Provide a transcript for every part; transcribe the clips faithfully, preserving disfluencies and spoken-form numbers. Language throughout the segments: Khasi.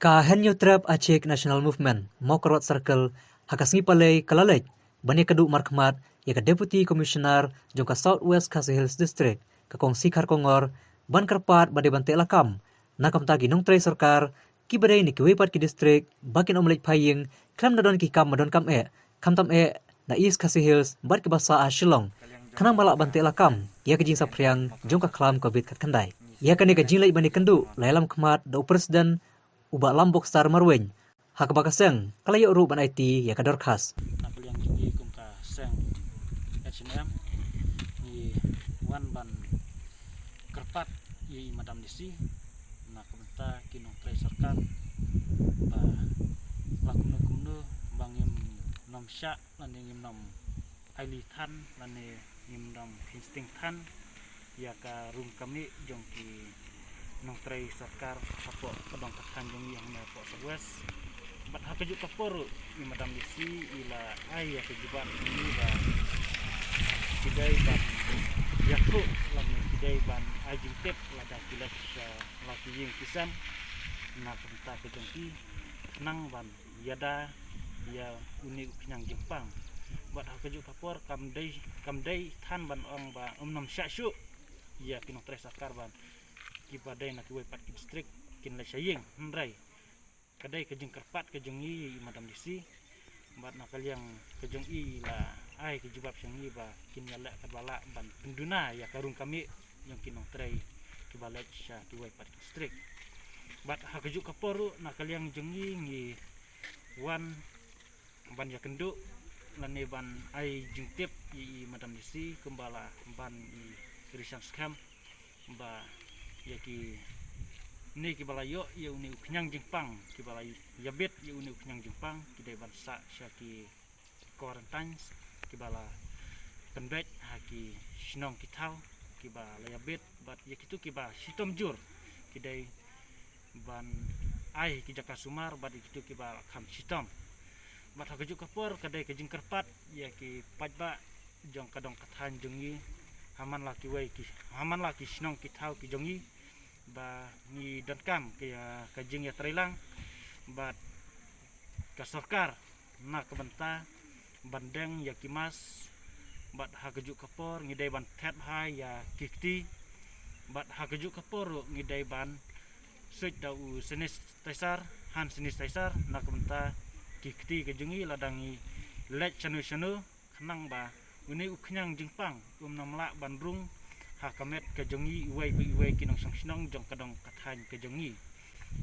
Ka Hynñiewtrep Achik National Movement, Mawkyrwat Circle, ha ka sngi Palei ka la leit ban ïakynduh markhmat ïa ka Deputy Commissioner jong ka South West Khasi Hills District, ka Kong Sikhar Kongor, ban kyrpad ba dei ban teh lakam na ka bynta ki nongtrei sorkar kiba dei na kiwei pat ki district ba kin ym leit phai ïing khlem da don ki kam ba donkam eh, khamtam eh na East Khasi Hills bad kiba sah ha Shillong, khnang ba lah ban teh lakam ïa ka jingsaphriang jong ka khlam Covid khatkhyndai. Ïa kane ka jingleit ban ïakynduh la ïalam khmat da u President, u Bah Lambokstar Marwein, ha kaba ka seng ka la ïoh ruh ban aiti ïa ka dorkhas. Na ka liang jong ngi kum ka seng H N M, ngi wan ban kyrpad ïa i Madam D C na ka bynta ki nongtrei sorkar, ba la kumno kumno ba ngim nym shah lane ngim nym aili than lane ngim nym insting than ïa ka rung ka mih jong ki nongtrei sorkar hapoh ka dong ka thaiñ jong ngi hangne hapoh South West. Bad ha kajuh ka por ruh i Madam D C i la ai ïa ka jubab jong ngi ba ki dei ban ïathuh lane ki dei ban ai jingtip lada ki leit sha la ki ïing ki sem na ka bynta ka jong ki, khnang ban ïada ïa une u khñiang jingpang. Bad ha kajuh ka por kam dei, kam dei than ban ong ba ym nym shah shuh ïa ki nongtrei sorkar ban kiba dei na kiwei pat ki district kin leit sha ïing, hynrei ka dei ka jingkyrpad ka jong ngi i Madam D C. Bad na ka liang ka jong i la ai ka jubab sha ngi ba kin ïaleh katba lah ban pynduna ïa ka rung ka mih jong ki nongtrei kiba leit sha kiwei pat ki district. Bad ha kajuh ka por ruh na ka liang jong ngi ngi wan ban ïakynduh lane ban ai jingtip ïa i Madam D C kumba la ban i Rishan Skhem ba ïa kine kiba la ïoh ïa une u khñiang jingpang, kiba la ïabit ïa une u khñiang jingpang, ki dei ban sah sha ki quarantines kiba la pynbeit ha ki shnong ki thaw kiba la ïabit, bad ïa kito kiba shitom jur ki dei ban ai ki jaka sumar bad ïa kito kiba la kham shitom. Bad ha kajuh ka por ka dei ka jingkyrpad ïa ki paidbah jong ka dong ka thaiñ jong ngi, ha man la kiwei ki, ha man la ki shnong ki thaw ki jong ngi, ba ngi donkam ka, ka jingïatreilang bad ka sorkar na ka bynta ban deng ïa ki mask, bad ha kajuh ka por ngi dei ban thied bha ïa ki kti, bad ha kajuh ka por ruh ngi dei ban suit da u sanitizer, hand sanitizer na ka bynta ki kti ka jong ngi lada ngi leit shano shano, khnang ba une u khñiang jingpang um nym lah ban rung ha ka met ka jong ngi iwei pa iwei ki nongshong shnong jong ka dong ka thaiñ ka jong ngi.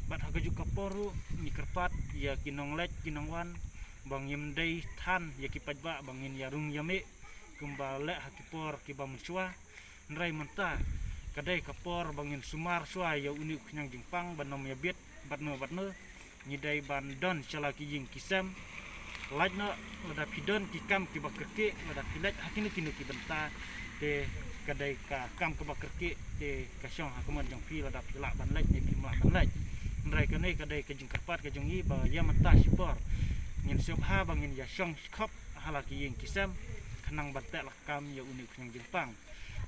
Bad ha kajuh ka por ruh ngi kyrpad ïa ki nongleit ki nongwan ba ngim dei than ïa ki paidbah ba ngin ïarung ïamih kumba leh ha ki por kiba mynshuwa. Hynrei mynta ka dei ka por ba ngin sumar shuwa ïa une u khñiang jingpang ban nym ïabit bad no bad no. Ngi dei ban don sha la ki ïing ki sem. Lait noh lada phi don ki kam kiba kyrkieh, lada phi leit ha kino kino ki bynta, te ka dei ka kam kaba kyrkieh, te ka shong ha ka mon jong phi lada phi lah ban leit ne phim lah ban leit. Hynrei kane ka dei ka jingkyrpad ka jong ngi ba ïa mynta shipor ngin sngewbha ba ngin ïa shong khop ha la ki ïing ki sem, khnang ban teh lakam ïa une u khñiang jingpang.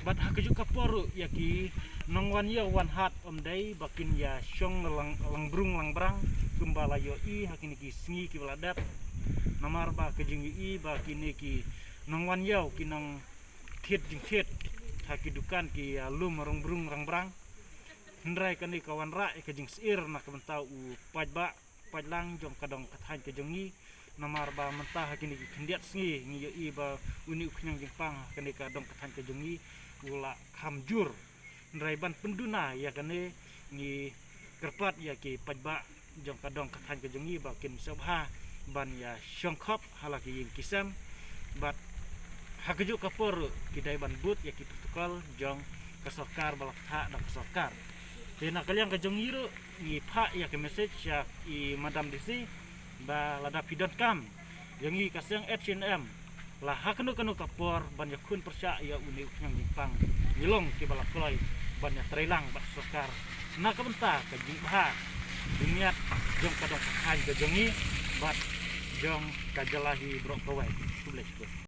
Bad ha kajuh ka por ruh ïa ki nongwan ïew wan hat ym dei ba kin ïa shong lang, lang brung lang brang kumba la ïohi ha kine ki sngi kiba la dep. Namar ba ka jingïohi ba kine ki nongwan ïew ki nongthied jingthied ha ki dukan ki ïa lum rong brung rang brang. Hynrei kane ka wanrah ïa ka jingsyier na ka bynta u paidbah paidlang jong ka dong ka thaiñ ka jong ngi. Namar ba mynta ha kine ki khyndiat sngi ngi ïohi ba une u khñiang jingpang ha kane ka dong ka thaiñ ka jong ngi u la kham jur. Hynrei ban pynduna ïa kane ngi kyrpad ïa ki paidbah jong ka dong ka thaiñ ka jong ngi ba kin sngewbha ban ïa shong khop ha la ki ïing ki sem. Bad ha kajuh ka por ruh ki dei ban bud ïa ki protocol jong ka sorkar ba la ktah da ka sorkar. Te na ka liang ka jong ngi ruh ngi phah ïa ka message sha i Madam D C ba lada phi donkam ïa ngi ka seng H N M la ha kano kano ka por ban ïakhun pyrshah ïa une u khñiang jingpang, ngi long kiba la kloi ban ïatreilang bad sorkar na ka bynta ka jingbha jingmiat jong ka dong ka thaiñ ka jong ngi bad jong ka jylla hi baroh kawei. Khublei shibun.